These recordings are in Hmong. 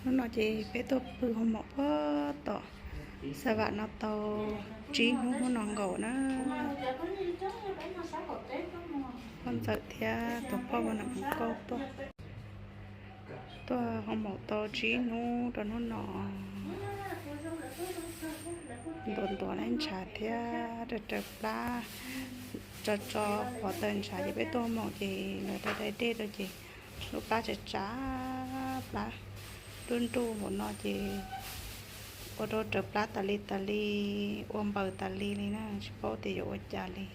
Hnub no ces peb tuaj pw hoo maum puag tom Xav Vam no tau tsib hnub, hnub no nkaus na. Poj Ntxawm thiab tus poj ua nam mus kauj tuaj, tuaj hoo maum tau tsib hnub rau hnub no. Ntuav ntuav ntshav thiab raws raws plab, tso tso qhov taw ntshav ces peb tuaj hoo maum ces lawv dai dai dej rau ces lub plab tsav tsav, plab nruj nruj hauv no ces ua rau raws plab tas li tas li, ua npaws tas li li na, tsis paub tias yuav ua cas li.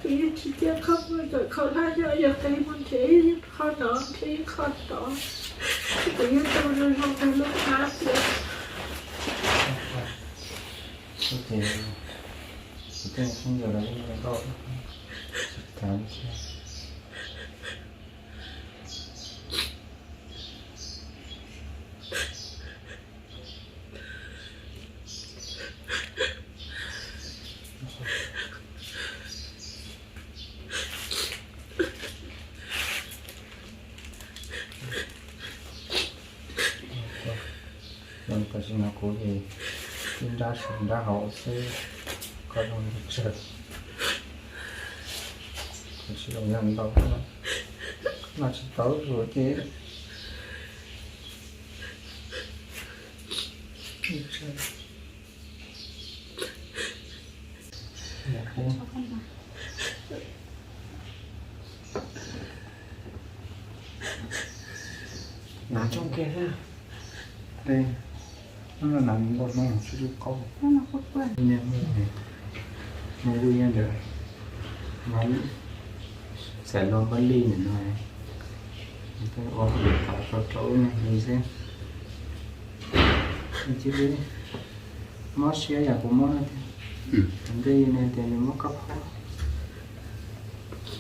Kuv yeej tsis cia qhov muag kom qhov hlab nyob, yog qe mus nrhiav ib qho no nrhiav ib qho tod, kuv yeej tau zoo zoo nrog lub hlab xwb. Tam sim no kuv ces tib nrab saum nrab hauv xwb, koj zoo li tsawg, kuv tsis zoo yog ntau, noj tsis tau zuav ces Nav coob kiag thiab. Hnub no nav npau hnub tsis tub qaub. Mus ua ntawd, txais loo npaj lij ntawm no, ua hauj lwm rau rau ub no xwb. Cia li mob siab yam kuv mob no tiag. Tus ntej ne tias nws mob kab phob,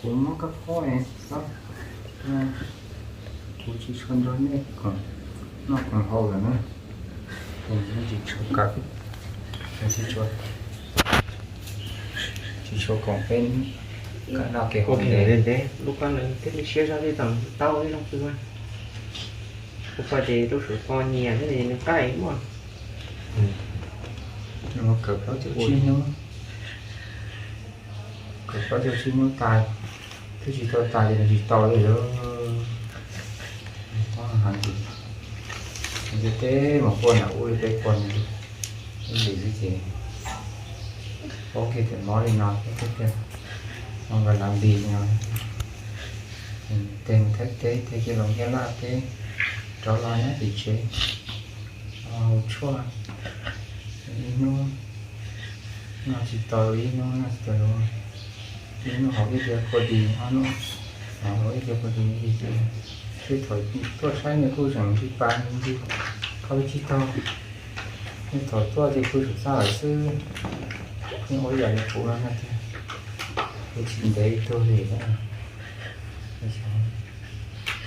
kuv mob kab phob es kuv tsis tshua nrog nej koom noj koom haus lawm na, kuv tsis tshua kawm, tsis tshua, tsis tshua koom peb kawm noj kev haus ntev. Lub kab ntawd thiaj li siab zog li tau ib leeg pw. Kuv pom ces lub suav ko nyias thiab nws qaij muaj. Kawm plaub caug tsib hnub, kawm plaub caug tsib hnub tas, twb tsis tau tas ces nws tsis tau li lawm. Heev, nws teb mus quaj nram ub li peb quaj no, ib ntsis xwb ces paub kiag tias mob li no, mob nqa lav npis no. Tes mus Thaib teb, tes cia los Nyab Laj teb, rov los nyob tim tsev, haus tshuaj ib hnub, noj tsis tau ib hnub, noj tsis tau ib hnub, haus ib pliag kua dis, ob hnub haus ib pliag kua dis, tej thaum tuaj saib nws kuj tseem tsis pas, tsis kho tsis taug. Tej thaum tuaj ces kuj tseem xav lawm xwb, yeej ua ib yam li kuv no tiag, kuv tsis ntev tuag li.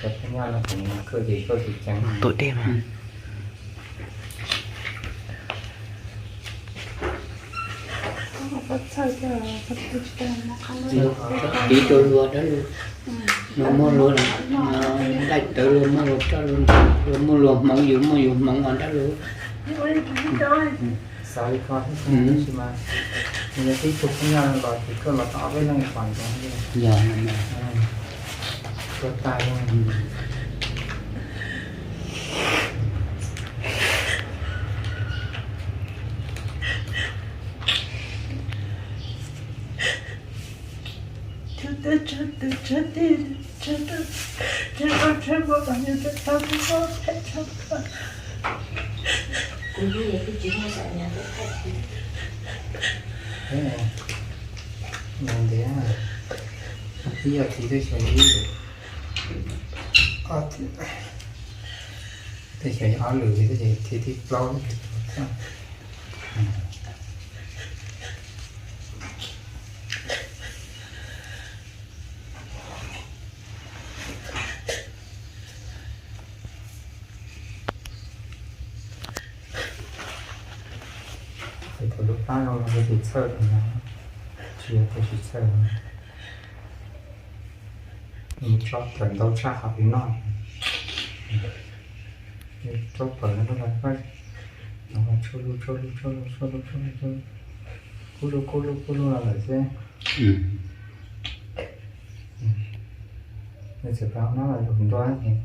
Cov phab nyaj no kuv kawj ces kawj tsis ceev. Tuam dej mas. Piv rau luag dab lug, luag muaj luag, daim tawv luag muaj luag roj, luag muaj luag hmoov, yus muaj yus hmoov os dab lug. Xav li ko thiab, tab sis mas nws yog tib tug phab nyaj los ces kawj los tau ob peb leeg pom ntsoov li. Yog, tuag tag li. Kuv hnub yog twb tsis muaj sam nyas rau thaij tid. Ntev, ib yam thiv tej xyov, ib, ob, tej xyov ob lwm li tej ces thiv thib plaub. Pab zoo li tus txhawj no, tsis yog tus tsis txhawj no. Nws tso tawm ntau tshaj qhov peb noj. Rau pawg no los, no mas tshuaj lug tshuaj lug tshuaj lug tshuaj lug tshuaj lug, kub lug kub lug kub lug los lawm xwb. Nws txawm pab noj los lug ntua ces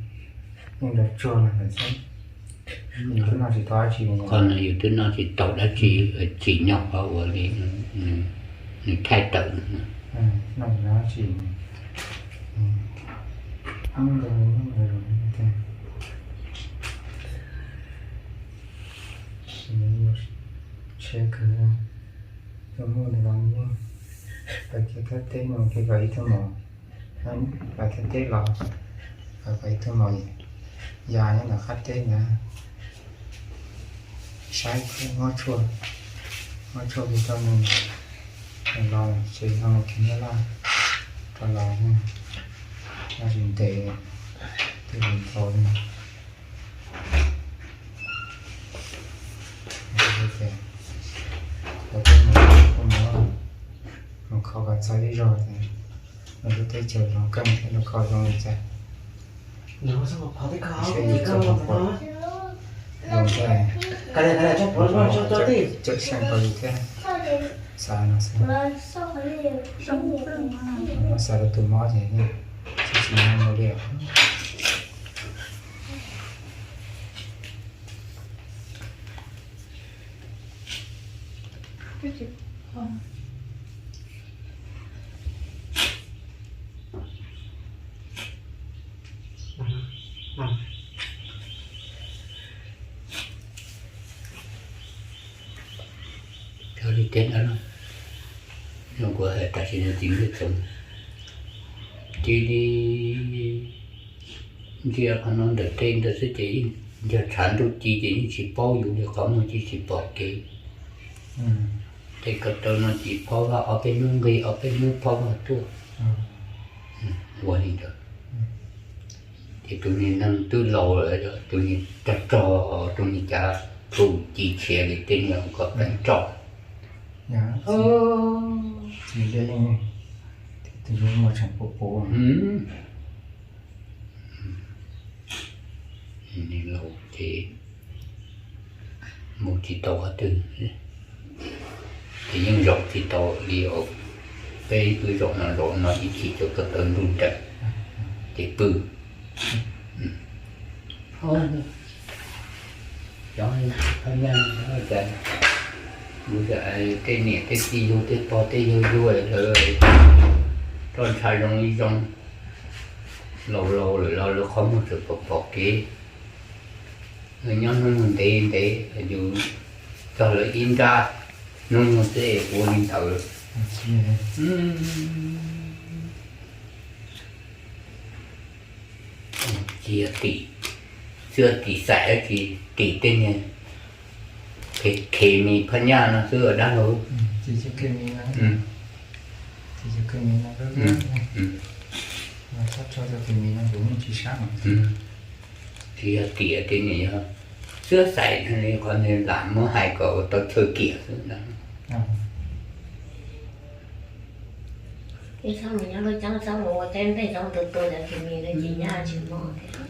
yeej nrov tsuag los lawm xwb. Yus twb noj tsis tau dab tsi li. Qhov no yus twb noj tsis tau dab tsi, tsim nyog qhov uas li nws thaij tawm. Noj tsis tau dab tsi. Tsheb kawg, tuaj muaj ntawd los yeej pais kiag thaj teb no ces kom ib tug mos, pais thaj teb los kom ib tug mos ya nyob ntawm qab teb ntawd, saib muab tshuaj, muab tshuaj li rau nws los tsev no kiag nyob laj rau los, no tsis ntev twb ntau li. Ces kuv twb mus, kuv mus, mus kho kom txog ib zaug ces lub teb chaws zoo keej thiab lub kho zoo li cas. Seb yus txog qhov pom zoo thiab, cawm seej rau yus thiab. Xav no xwb. Xav rau tus mob ces yeej tsis tsis nyob mus li. Cov li tej no, no kuv hais tam sim no tsis muaj txoos, cia li ntsia qhov no ntawm tej ntawd xwb ces yeej nco tshav ntuj ci ces yeej tsis paub yus li, qhov muag ces tsis pom kev. Tej ko taw no ces phob vaj ob peb hnub nqis, ob peb hnub phob vaj tuaj. Ua li ntawd. Ces tus niag neeg twb laus lawm, tus niag rog rog, tus niag cav tus ci tshiav li tej niag kom peem roj. Tus yeej muaj tseem puv puv. Niag laus ces mus tsis tau qhov twg, ces yeej zaum tsis tau li os. Peb wb zaum no zaum no ib chim cov ko taw ntuj nreem ces pw. Cov phab nyaj, tej niam tej txiv yug tej pog tej yawg yug lawm, roj ntsha zoo li zoo, laus laus lawm los lawv qhov muag tseem pom pom kev. Nws nyob hnub nyoog ntev ntev, yus txog lawv ib nrab hnub nyoog xwb es ua li ntawd. Cia tim, xwb tim xaim dab tsi, tim tej niag khes mis phab nyaj no xwb dab laug. Tsis yog tim tej niag yog xwb xaim li qhov niag lam muab hais kom tau chaw kiam xwb ntag. Ib txhob mus nyob lub ceeb txhob mus ua teb nplej txhob tu tu cov khes mis li tsis nyab tsis mos thiab.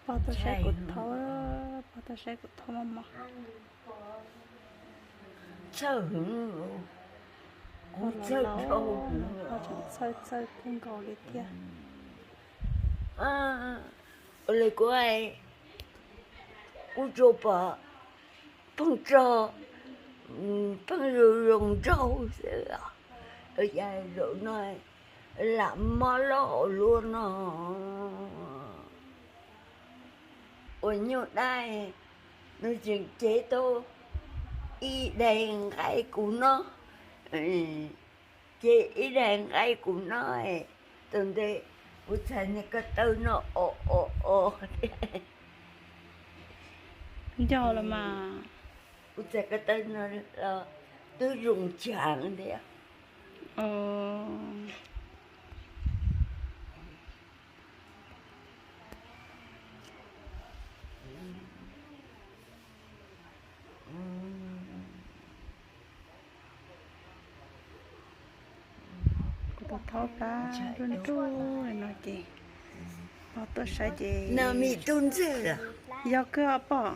Pog tuaj saib kuv thaub, pog tuaj saib kuv thaub mos mos. Txhawj heev, kuv txhawj dhau, pog tseem txhawj txhawj kawg nkaus li thiab. Ua li kuv, kuv tsuas pom pheej rog, pheej zoo zoo nraug xwb. Yav zaum no lam mob loj luaj no. Ua nyuj dab, nws tseem cev tau ib daim nqaij kuv no, cev ib daim nqaij kuv no, tus ntawd kuv txhais niag ko taw no o o o. Nco los mas. Kuv txhais ko taw no los twb zoo tshav thiab. Kuv tus thaub kab nruj nruj no ces pog tuaj saib ces no me tub ntxawg, yog kawg os pog.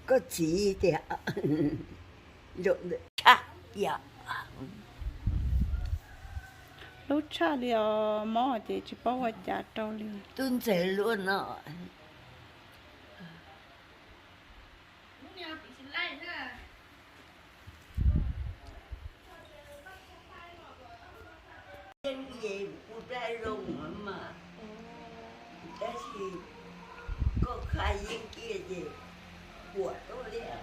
Koj txiv tias tshaj, lub tshaj li os mob ces tsis paub ua cas rau li. Tub ntxawg luaj no. Yeeb ces kuv dab zoo mas, tab sis koj kha yeeb kiag ces puas tuaj liaj.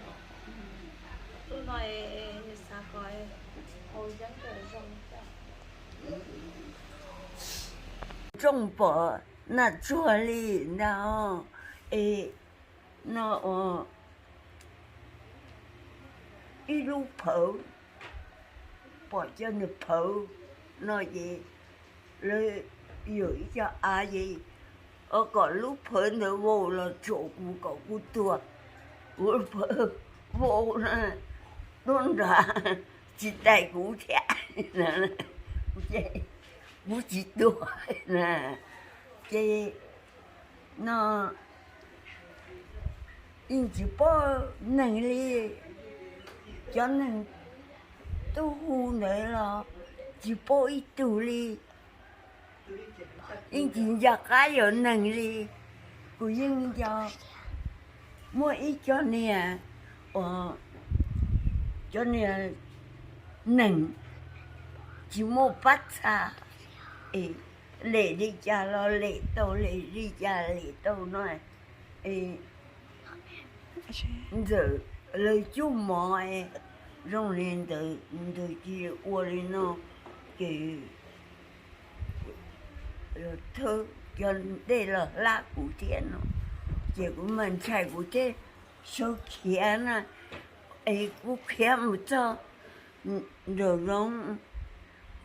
Rooj pom naj tsuag li ntag, es no ib lub phawv, pom cov niag phawv no ces lawv yog ib co av ces kom lub phawv ntawd vau los tsom kuv kom kuv tuag. Kuv phawv vau na, tuaj nrad tsis tais kuv thiab, kuv tsis tuag na. Ces no yeej tsis paub neeg li, cov neeg tuaj hu ntawd los tsis paub ib tug li. Yeej tsis nco qab yog neeg li. Kuv yeej nco muaj ib co niag, cov niag neeg tsis muaj pab txha, es lem li cas los lem tau, lem li cas lem tau no. Ntxawm lawv cub mov, zoo li ntawd ntawd cia ua li no, ces thawb cov dej los hlab kuv thiab no, ces kuv mas ntshai kuv thiaj sawv khiav na, es kuv khiav mus txog nraum zoov,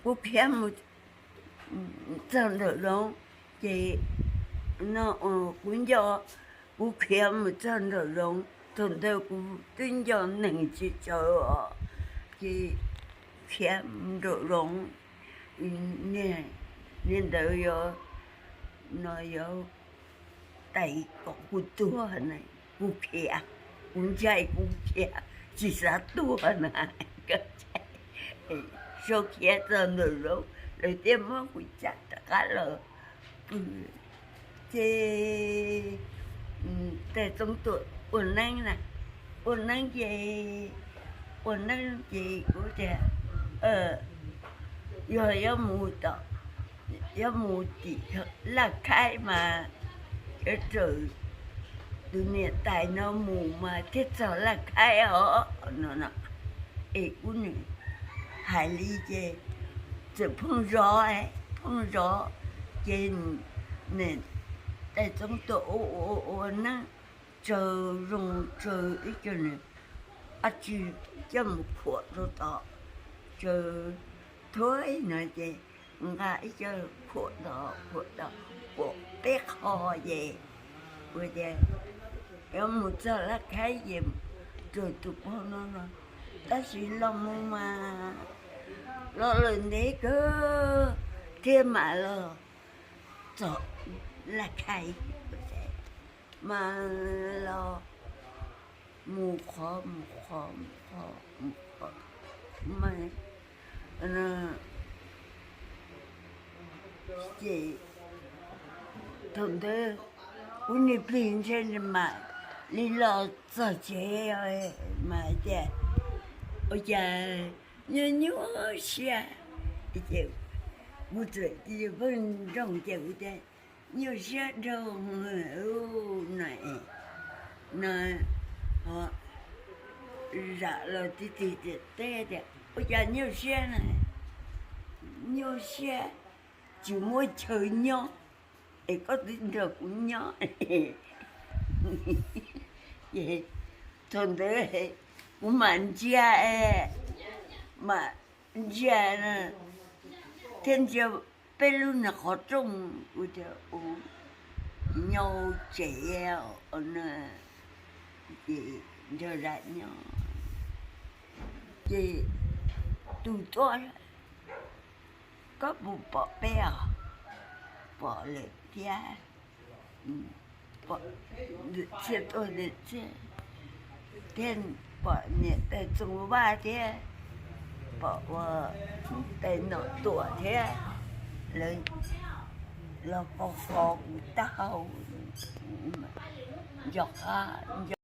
kuv khiav mus txog nraum zoov, ces no kuv nco, kuv khiav mus txog nraum zoov, thaum ntawd kuv twb nco neeg tsis tsawv os, ces khiav nraum zoov, niag ntawd yog, no yog tais kom kuv tuag na, kuv khiav, kuv ntshai kuv khiav tsis xav tuag na. Sawv khiav txog nraum zoov lawv thiaj muab kuv tsa rov qab los pw. Ces Tais Txoov Tuam ua neeb na, ua neeb ces, ua neeb ces kuv tias yog yuav mus tom, yuav mus tim Laj Khaib mas yuav raws tus niam tais no mus mas thiaj txog Laj Khaib os no. Es kuv nim hais li ces txawm phooj zov, phooj zov, ces Tais Txoov Tuam ua ua neeb tsaws zoo tsaws ib co niag dab tsi coj mus khuam rau tod, tsaws thuav no ces nqa ib co khuam tod khuam tod, khuam peb qho ces ua tias yuav mus txog Laj Khaib ces raws tus pog no no, tab sis los mus mas los lawm ntev kawg thiaj mam los. txog Laj Khai, mas los mus qhov mus qhov mus qhov mus qhov, mas ces thaum ntawd kuv niag plig ntshe mam li los txog tsev mas tias, ua cas nyuaj nyuaj siab, ces kuv txawm cia li pheej nroo ces kuv tias, nyuaj siab dhau no, no zam los tig tig teb tias ua cas nyuaj siab na, nyuaj siab tsis muaj chaw nyob es koj twb nrog kuv nyob. Ces thaum ntawd kuv mam ntsia, mam ntsia thiab ntsia peb lub niag qhov rooj, ua cas u nyob tsev no, ces nrog zam nyob, ces tus tuaj, koj puas pom peb os? Pom lawm thiab, pom Niam Txhiaj tuaj, Niam Txhiaj thiab pom niam tais Txoos Vaj thiab pom ua tais Nom Tuam thiab, lawv los kho kho kuv taub hau, nco qab